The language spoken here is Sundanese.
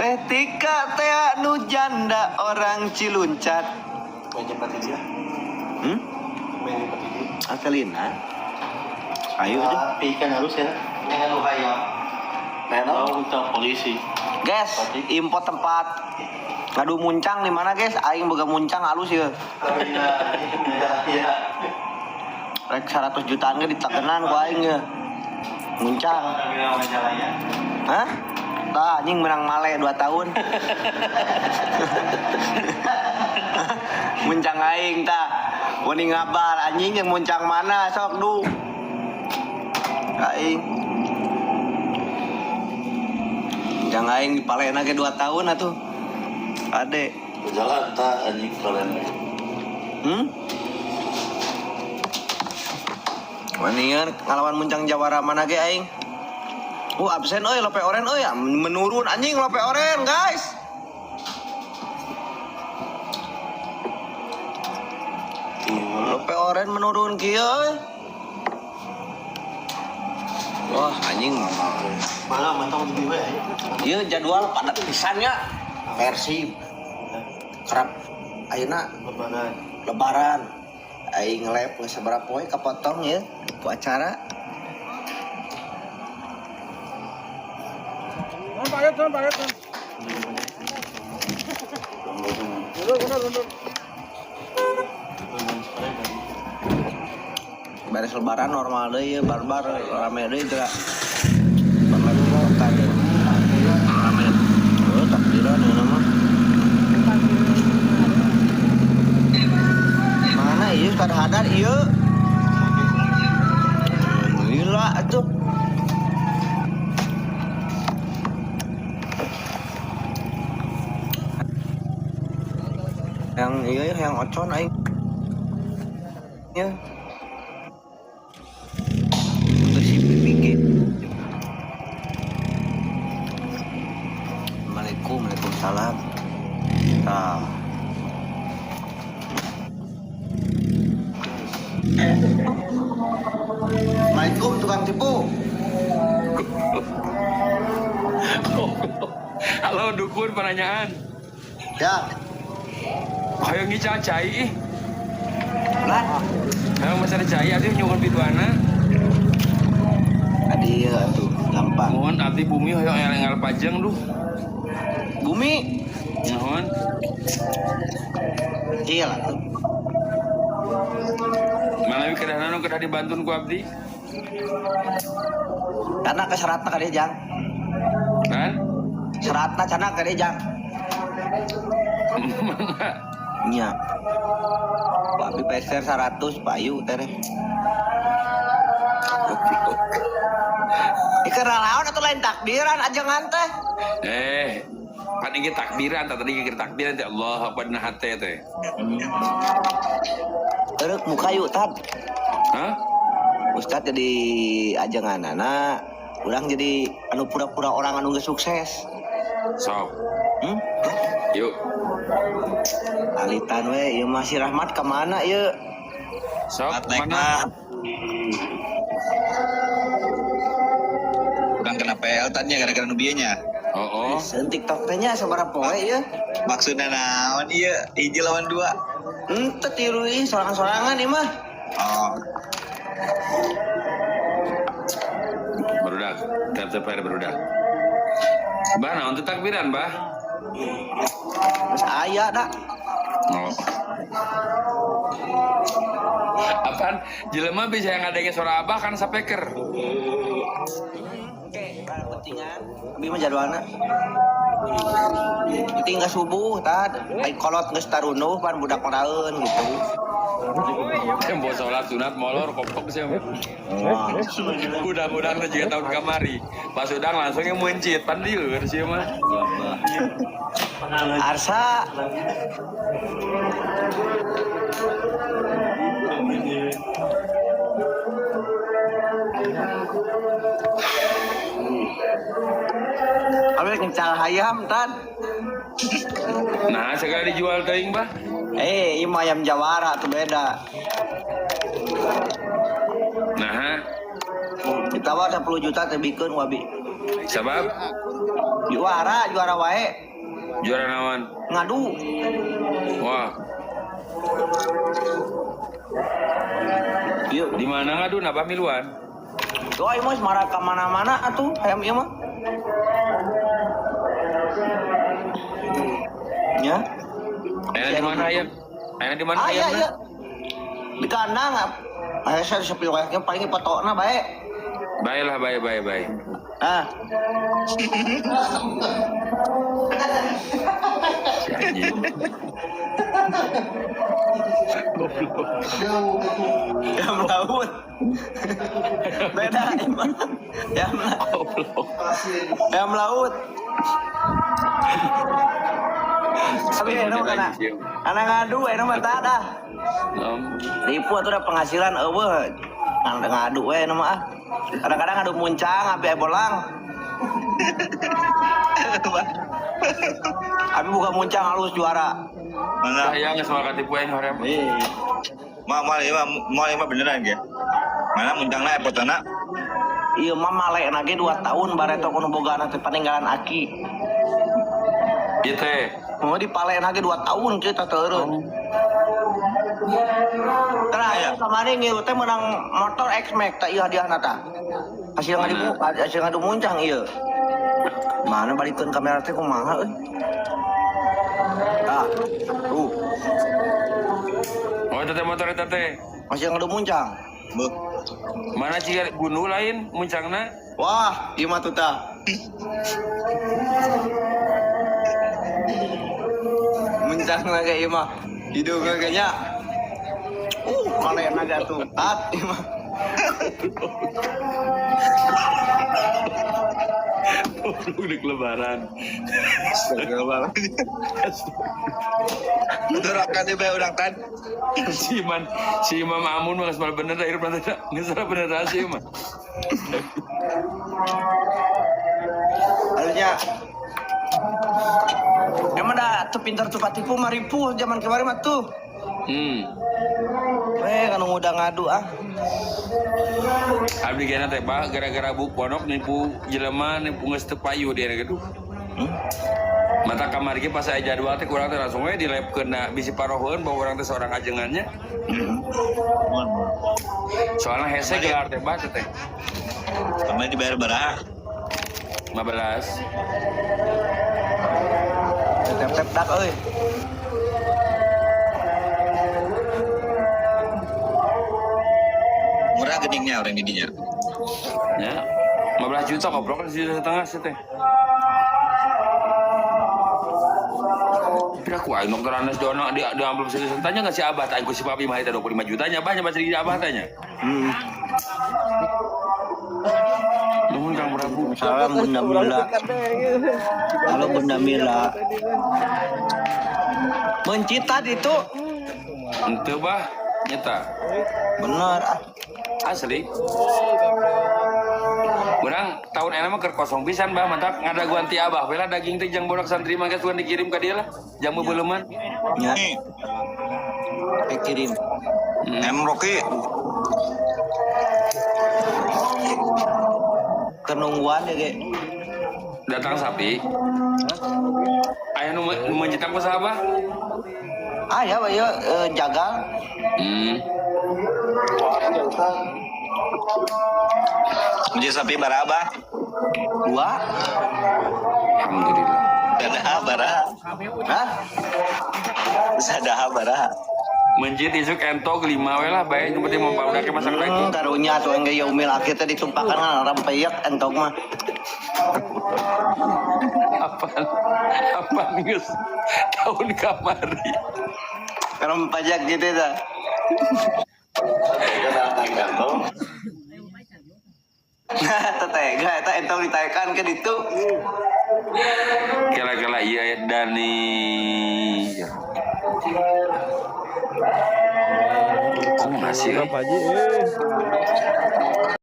Teh Tika teh nu janda orang Ciluncat. Meja pati dia. Hmm? Meja pati dia. Aselina. Ayo deh. Tapi kan harus ya. Dengan hayam. Tahu kita polisi. Guys, info tempat ngadu muncang di mana guys? Aing boga muncang halus ya. Iya, iya. Rek 100 jutaan ge ditekenan ku aing ya. Muncang. Hah? Tah anjing menang male 2 tahun. Muncang aing tah. Wani ngabar anjing yang muncang mana sok du. Aing. Muncang aing dipalena ge 2 tahun atuh. Ade. Jalan tak anjing kalian. Hmm? Wanian ngalawan muncang jawara mana ge aing. Absen euy lope oren euy menurun anjing lope oren guys. Lope oren menurun kieu euy. Wah anjing. Malah mantap di we. Ieu jadwal padat pisan nya. Persib. Kerap ayeuna Lebaran. lebaran. Aing ngelep geus sabaraha poe kapotong ya ku acara. Beres lebaran normal deui ya, barbar rame deui geura. Barbar tiktokan ya. Rame. Oh, takbiran ya nama. Mana ieu Ustad Hadar ieu? Gila atuh. Yang iya yang ocon aing. Ya. Bersih PPG. Assalamualaikum, waalaikumsalam. Tah. Assalamualaikum tukang tipu. Halo dukun pertanyaan. Ya, Hoyong ngical cai ih. Lan. Hayang masa cai abdi nyuhun pituana. Adi ya tuh gampang. Mohon abdi bumi hoyong eleng pajeng duh. Bumi. Mohon. Iya lah tuh. Manawi kedahna nu kedah dibantun ku abdi? Karena ke seratna ka dia jang. Kan? Seratna cana ka dia jang. Mangga. Nya. Pak Abi peser 100 payu tereh. Ikan lawan atau lain takbiran ajengan teh. Pan ini takbiran, tadi kita takbiran teh Allah akbar dina hate teh. Terus muka yuk tad. Hah? Ustad jadi ajengan anak, urang jadi anu pura-pura orang anu geus sukses. Sok. Hmm? Yuk. Alitan we, ieu mah si Rahmat kemana ieu? Sok Naik mana? mah. Kurang kena PL tadinya gara-gara nu bieu nya. Oh, oh. Seun TikTok teh nya sabaraha poe ieu? Maksudna naon ieu? Hiji lawan dua. Henteu tiru ih sorangan-sorangan ieu mah. Oh, Barudak, tap air barudak. Bah, naon teh takbiran, bah? Geus aya da. Oh. Apaan? Jelema bisa yang ngadengin suara abah kan sapeker. Oke, barang pentingan. Abi mah jadwalna. Penting geus subuh tad, ai kolot geus tarunuh pan budak maraeun gitu. Tempo sholat sunat molor kopok sih. Wah. Udah-udah teh juga tahun kamari. Pas udang langsung yang mencit pan lieur sih mah. Arsa Abi ngecal hayam tad. Nah, segala dijual teuing, bah. Eh, ieu mah ayam jawara tuh beda. Nah, Ditawar 10 juta teh bikeun wabi. Sabab Juara, juara wae. Juara naon? Ngadu. Wah. Ieu. Di mana ngadu nabah miluan? Tuh ieu mah marah ka mana-mana atuh hayam ieu mah. Ya. Ayeuna di mana ayam? Ayeuna di mana Ah iya ayamna? iya. Di kandang ah. Aya saya sepil wae paling potokna bae. Bae lah, bae bae bae. Ah, Si anjing. Ayam laut. Beda emang. Ayam laut. Goblok. Ayam laut. Tapi enak kana. Anak ngadu enak mah tah dah. Ripu atuh udah penghasilan eueuh. Ngadu we nu mah ah. Kadang-kadang ngadu muncang sampai bolang. Abi buka muncang halus juara. Mana? Hayang geus moal katipu aing hoream. Mau mau ieu mah mau ieu mah beneran ge. Mana muncangna epotana? Iya mah malek lagi 2 tahun bareto kudu boga teh paninggalan aki. Ieu teh. Mau dipalen lagi 2 tahun kita teu. Terakhir kamari ngieu teh menang motor X-Max tah ieu hadiahna tah. Hasil ngadu hasil ngadu muncang ieu. Mana balikeun kamera teh kumaha euy? Tah. Tuh, Oh, eta teh motor eta teh. hasil ngadu muncang. Beuh. Mana ciga gundu lain muncangna? Wah, ieu mah tuh tah. Muncang lagi ieu mah. Hidung kayaknya. Mana naga tuh. At ieu mah. Goblok dek lebaran. Betul akan tiba urang tan. Si Iman, si Imam Amun mah geus malah bener dah hirup nanti geus bener sih mah. Harusnya emang dah tuh pintar tuh patipu mah ripuh zaman kemarin mah tuh. Eh kan udah ngadu ah. Abdi gena teh bah gara-gara buk pondok nipu jelema nipu geus teu payu dia gitu. Mata kamari ge pas aya jadwal teh kurang teh langsung we dilepkeun na bisi paroheun bahwa urang teh seorang ajengannya. Soalnya hese gelar teh bah teh. Kemarin dibayar berapa? 15. Tep-tep dak euy. Murah geningnya orang didinya. Ya. 15 juta goblok kan sejuta setengah sih teh. Tapi aku aing dokter Anas dono di amplop sejuta tanya nggak si Abah tanya ku si Papi mah eta 25 juta nya Abah nya baca di Abah tanya. Nuhun Kang Prabu. Salam Bunda Mila. Halo Bunda Mila. Mencit tadi tuh. Henteu bah nyata. Bener ah. Asli. Urang tahun enak mah keur kosong pisan bah mantap ngadaguan ti Abah we lah daging teh jang bodak santri mah geus dikirim ka dia lah jang beubeuleuman. Ya, Nih, kirim. Em Rocky Kenungguan ya ge. Datang sapi. Aya nu mencitang ku saha bah? Ah ya bah ya jagal. Menjadi sapi baraba. 2. Alhamdulillah. Sadaha baraha. Hah? Sadaha baraha. Mencit isuk entog 5 we lah bae nu penting mau barudak masak lagi. Karunya atuh engge yaumil akhir teh ditumpakan ngan rempeyek entog mah. Apaan? Apaan geus tahun kamari. Rempeyek gitu tah. Tetega eta entog ditaekan ke ditu. Kela-kela iya Dani. Kok masih? Apa aja? Eh.